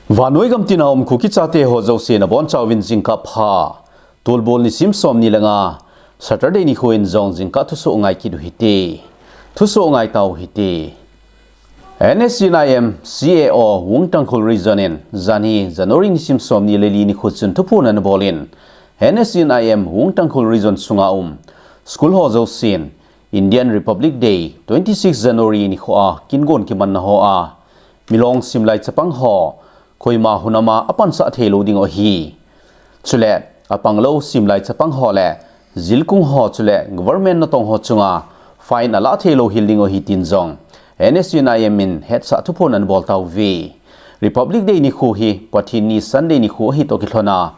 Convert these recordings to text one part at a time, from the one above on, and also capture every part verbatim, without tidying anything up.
Vannoi gam tina um Kuki chate ho jouse nabonchauvin jingkah pha. Tulbul nisim somni le nga, Saturday nikho in jong jingkah thusoh ngai kit u hite. Thusoh ngai tau hite. N S C N I M C A O Wung Tangkhul Region in janhi January nisim somni le li nikho chun thuphon anabol in, N S C N I M Wung Tangkhul Region sunga um school ho jousen Indian Republic Day twenty six January nikho a kingon kimanna hoa milong simlai chapang ho koima hunama apansah theilou ding u ahi. Chule apanglou simlai chapang ho le jilkung ho chule government natong ho chunga fine alah theilou hel ding u ahi tin jong N S C N I M in hetsah thuphon anabol tauve. Republic Day nikho hi Pathen ni Sunday nikho ahi toh kilhona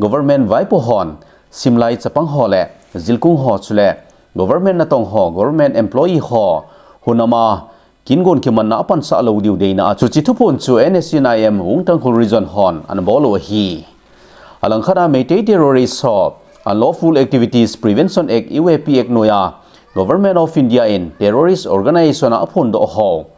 government vaipo hon simlai chapang ho le jilkung ho chule government natong ho, government employee ho hunama kingon kimanna apansah lou diu deina a chuche thuphon chu N S C N I M Wung Tangkhul Region hon anabol u ahi. Alangkhat a Meitei terrorist ho Unlawful Activities Prevention Act, U A P Act noiya Government of India in terrorist organization a aphondoh ho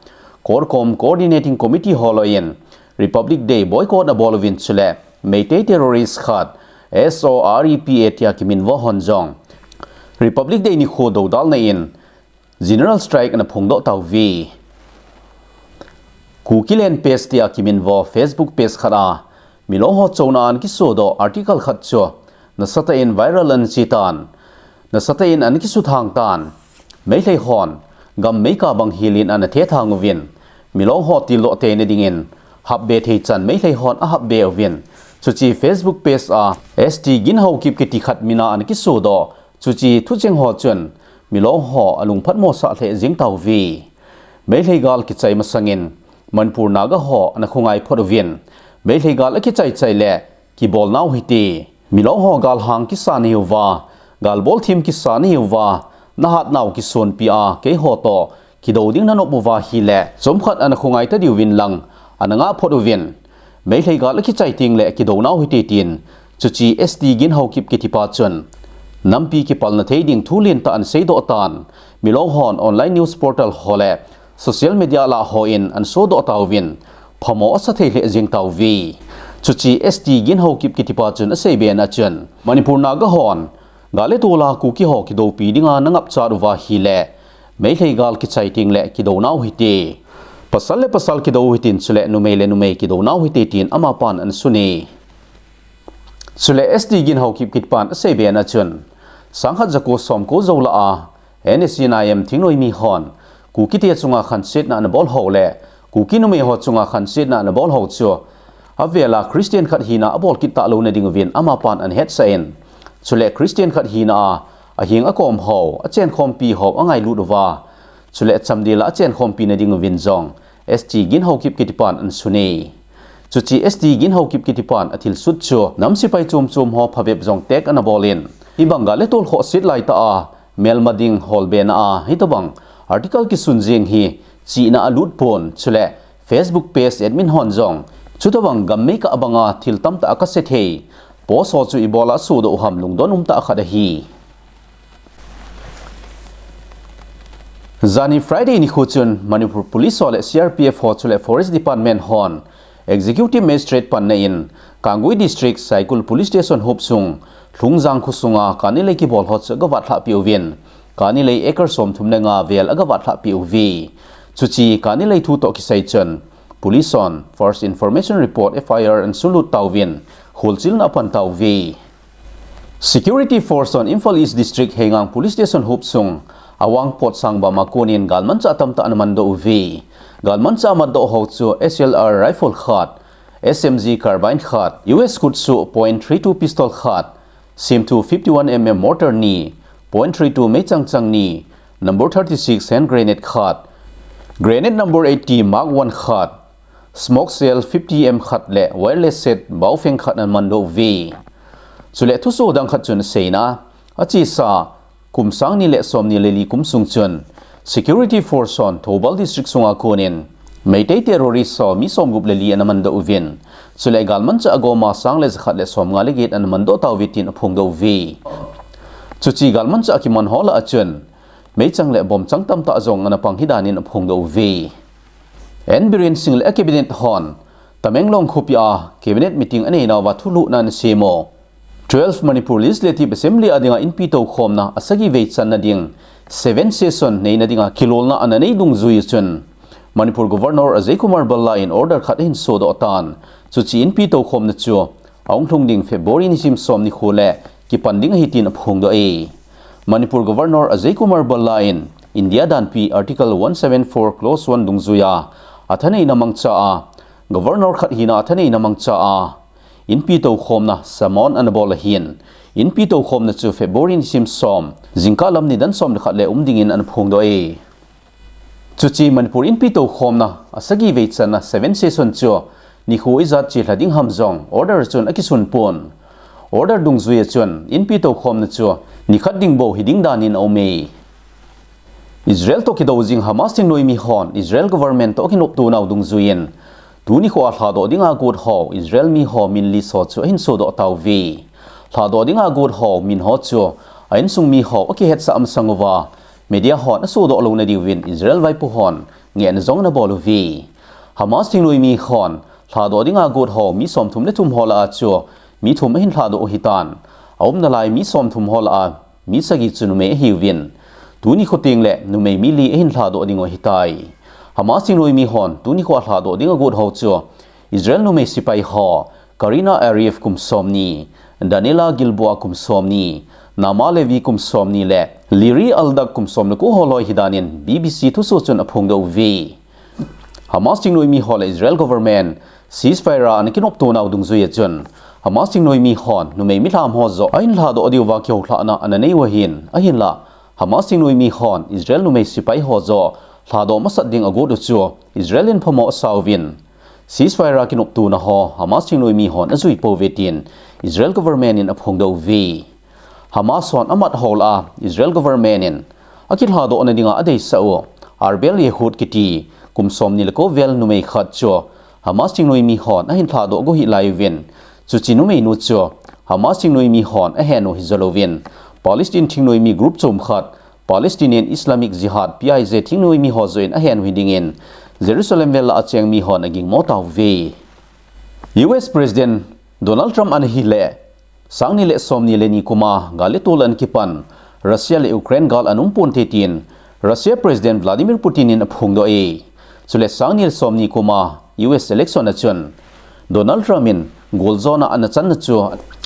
CORCOM Coordinating Committee ho loi in Republic Day boycott anabol uvin chule Meitei terrorist khat S O R E P A tia kiminvo hon jong Republic Day nikho doudalna in General Strike anaphongdoh tauve. Kukiland Page tia kiminvo Facebook page khat a milong ho chouna anakisodoh article khat chu nasatah in viral anache tan, nasatah in anakisuthang tan. Meitei hon gam meikah bang helin anathe thang uvin, milong ho tildoh teina dingin hapbe thei chan Meitei hon ahapbe uvin, chuche Facebook page a S T Ginhaokip kiti khat mina anakisodoh chuche thucheng ho chun milong ho alungphatmo sah lheh jeng tauve. Meitei gal kichai masangin Manipur Naga ho anakhongai phot uvin, Meitei gal akichai chai le kibolnau hite. Milong ho galhang kisa nahiuva, galbol thim kisa nahiuva, nahatnau kisonpi a keiho toh kidou ding nanop uva ahile chomkhat anakhongai tadiuvin lang anangah phot uvin, Meitei gal akichai tengle kidounau hite tin chuche S T Ginhaokip kitipa chun nampi kipalna thei ding thu lentah anaseidoh tan. Milong hon online news portal ho le social media lah hon anasodoh tauvin, phamo asa thei lheh jeng tauve. Chuche S T Ginhaokip kitipa chun aseibe na chun Manipur Naga hon gal le tol a Kuki ho kidoupi dinga nangapchat uva ahile Meitei gal kichai tengle kidounau hite. Pasal le pasal kidou hitin chule numei le numei kidounau hite tin amapan anasune. Chule S T Ginhaokip kitipan aseibe na chun sangkhat jako somko jou lah a N S C N I M thingnoimi hon Kukite chunga khansetna anabol ho le Kuki numei ho chunga khansetna anabol ho chu avela Christian khat hina abol kit talou na dinguvin amapan anahetsah in, chule Christian khat hina a aheng akom ho, achenkhompi ho angailut uva, chule chamdel a achenkhompi na dinguvin jong S T Ginhaokip kitipan anasune. Chuche S T Ginhaokip kitipan athilsut chu nam sepai chom chom ho phabep jong tek anabol in, hibang gal le tol khohset laitah a melma ding holbena a hitobang article kisun jeng hi chihna alut pon, chule Facebook page admin hon jong chutobang gam meikah banga thil tamtah akase thei post ho chu ibola asodoh u ham lungdon umtah khat ahi. Janhi Friday nikho chun Manipur Police ho le C R P F ho chule Forest Department hon Executive Magistrate panna in Kangui District Saikul Police Station hopsung Lhungjang khosunga kani lei kibol ho chu agavatlhah peh uvin, kani lei acre somthum le nga vel agavatlhah peh uve. Chuche kani lei thu toh kisai chun Police hon First Information Report, F I R, anasunlut tauvin, holchilna apan tauve. Security Force hon Imphal East District Heingang Police Station hopsung Awang Potsang bama konin galmanchah tamtah anamandoh uve. Galmanchah amatdoh ho chu S L R rifle khat, S M G carbine khat, U S Kutsu point three two pistol khat, Semthu fifty one M M mortar ni, point three two meichang chang ni, number thirty six hand grenade khat, grenade number eighty Mark one khat, smoke shell fifty M khat le wireless set baofeng khat anamandoh uve. Chule thuso dang khat chun aseina, achesa kum sang ni le somni le li kum sung chun Security Force hon Thoubal District sunga konin Meitei terrorist ho mi somgup le li anamandoh uvin, chule galmanchah agoma sang le jakhat le somnga le get anamandoh tauve tin aphongdoh uve. Chuche galmanchah akiman ho lah a chun meichang le bomchang tamtah jong anapang ahi danin aphongdoh uve. N Biren Singh le a cabinet hon Tamenglong khopi a Cabinet meeting anei nauva thulhuhna anasem u. Twelve Manipur Legislative Assembly a dinga inpi toukhomna asagi vei channa ding seven session neina dinga kilolna ananei dungjui chun Manipur Governor Ajay Kumar Bhalla in order khat ahin sodoh tan. Chuche inpi toukhomna chu ahung lhung ding February nisim som nikho le kipan ding ahi tin aphongdoh e. Manipur Governor Ajay Kumar Bhalla in India danpi Article one seven four Clause one dungjuiya athaneina mangcha a, Governor khat hina athaneina mangcha a, inpi toukhomna summon anabol ahin, inpi toukhomna chu February nisim som, jingkah lam nidan som le khat le um dingin anaphongdoh e. Chuche Manipur inpi toukhomna asagi vei channa seven session chu nikho ijat chelha ding ham jong order chun akisun pon. Order dungjuiya chun inpi toukhomna chu nikhat ding bou hiding danin aum e. Israel toh kidou jing Hamas thingnoimi hon Israel government toh akinopto nau dungjuiyin, tuni khoa lhadoh dinga agot ho Israel mi ho min list ho chu ahin sodoh tauve. Lhadoh dinga agot ho min ho chu a insung mi ho akihetsah masang uva, media hon asodoh louna diuvin Israel vaipo hon ngehna jong anabol uve. Hamas thingnoimi hon lhadoh dinga agot ho mi somthum le thum ho lah a chu mi thum ahin lhadoh u ahitan. Aumna lai mi somthum ho lah a mi sagi chu numei ahiuvin, tuni kho tengle numei mi li ahin lhadoh dingu ahitai. Hamas thingnoimi hon tuni khoa lhadoh dinga agot ho chu Israel numei sepai ho, Karina Ariev kum somni, Daniella Gilboa kum somni, Naama Levy kum somni le Liri Aldag kum som le ko ho loi hidanin B B C thusoh chun aphongdoh uve. Hamas thingnoimi ho le Israel government ceasefire a anakinopto nau dungjuiya chun Hamas thingnoimi hon numei milham ho joh ahin lhadoh diuva kihoulhahna ananei u ahin, ahinlah Hamas thingnoimi hon Israel numei sepai ho joh lhadoh masat ding agot u chu Israel in phamo asauvin, ceasefire a kinoptona ho Hamas thingnoimi hon ajui pouve tin Israel government in aphongdoh uve. Hamas hon amat ho lah a Israel government in akilhadohna dinga adeisah u Arbel Yehud kiti kum somni le ko vel numei khat chu Hamas thingnoimi hon ahin lhadoh go hih laiyuvin, chuche numeinu chu Hamas thingnoimi hon ahen u hijou louvin, Palestine thingnoimi group chom khat, Palestinian Islamic Jihad, P I J, thingnoimi ho joh in ahen u hidingin Jerusalem vel lah a cheng mi hon agingmo tauve. U S President Donald Trump ana hile, sangni le somni le ni kuma gal le tol ana kipan Russia le Ukraine gal ana um ponte tin Russia President Vladimir Putin in aphongdoh e. Chule sangni le somni kuma U S election a chun Donald Trump in goljona ana channa chu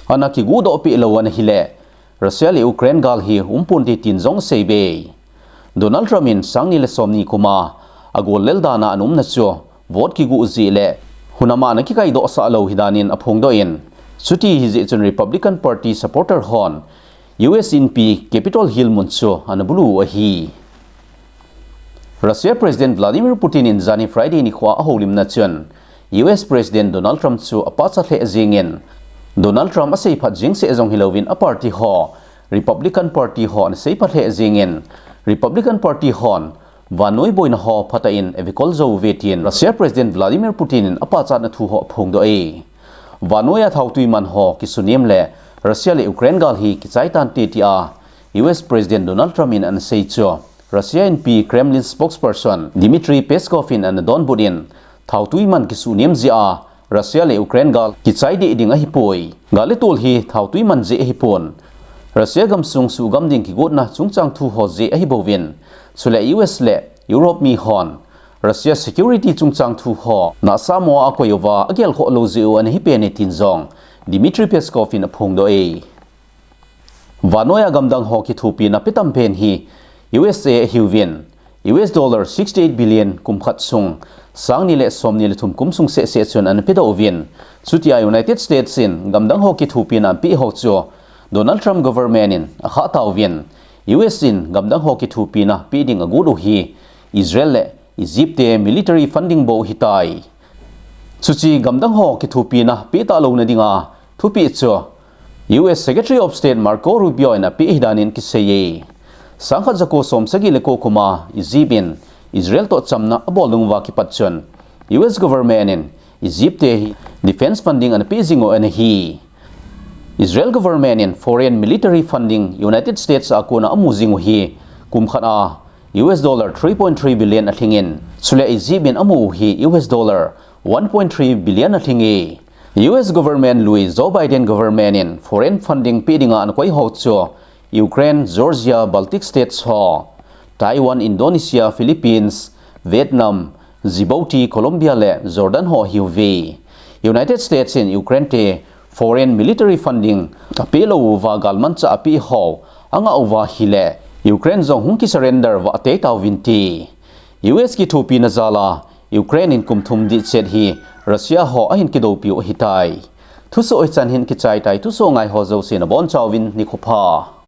ana kigodoh peh lou ana hile, Russia le Ukraine gal hi um ponte tin jong aseibe. Donald Trump in sangni le somni kuma agol lel dana ana umna chu vote kigo jeh le hunama ana kikaidoh sah lou hidanin aphongdoh in, chuti hijeh chun Republican Party supporter hon U S inpi Capitol Hill mun chu ana bulu u ahi. Russia President Vladimir Putin in janhi Friday nikhoa ahoulimna chun U S President Donald Trump chu apachat lheh jengin, Donald Trump aseiphat jeng seh jong hilouvin a party ho, Republican Party ho ana seiphat lheh jengin, Republican Party hon vannoi boina ho phatah in avikol jou uve tin Russia President Vladimir Putin in apachatna thu ho aphongdoh e. Vannoiya thaotui man ho kisunem le Russia le Ukraine gal hi kichai tante tia U S President Donald Trump in ana sei chu Russia inpi Kremlin spokesperson Dmitry Peskov in ana donbut in, thaotui man kisunem jeh a Russia le Ukraine gal kichai deh ding ahipoi. Gal le tol hi thaotui man jeh ahipon, Russia gamsung suhgam ding kigotna chungchang thu ho jeh ahibouvin, chule U S le Europe mi hon Russia security chungchang thu ho nahsahmo a akoi uva agelkhoh lou jeh u ana hipen e tin jong Dmitry Peskov in aphongdoh e. Vannoiya gamdang ho kithopina petam pen hi U S A ahiuvin, U S dollar sixty eight billion kum khat sung, sangni le somni le thum kum sung seh seh chun ana pedoh uvin, chutia United States in gamdang ho kithopina apeh ho chu Donald Trump government in akhah tauvin, U S in gamdang ho kithopina peh ding agot u hi Israel le Egypt te military funding bou ahitai. Chuche gamdang ho kithopina peh talouna dinga thupeh chu U S Secretary of State Marco Rubio in apeh ahidanin kiseiye. Sangkhat jako somsagi le ko kuma Egypt in Israel toh chamna abol nung uva kipat chun U S government in Egypt te hi defense funding ana peh jing u ana hi. Israel government in foreign military funding United States a kona amu jing u hi kum khat a U S dollar three point three billion alhingin, chule Egypt in amu u hi U S dollar one point three billion alhing e. U S government lui Joe Biden government in foreign funding pe dinga ana koi ho chu Ukraine, Georgia, Baltic states ho, Taiwan, Indonesia, Philippines, Vietnam, Djibouti, Colombia le Jordan ho ahiuve. United States in Ukraine te foreign military funding apeh lou uva galmanchah apeh ho angah uva ahile Ukraine jong hung kisurrender uva atei tauvin ti. U S kithopina jal a Ukraine in kum thum dihchet hi Russia ho ahin kidoupiu ahitai. Thusoh hichan hin kichai tai, thusoh ngai ho jouse nabonchauvin nikho pha.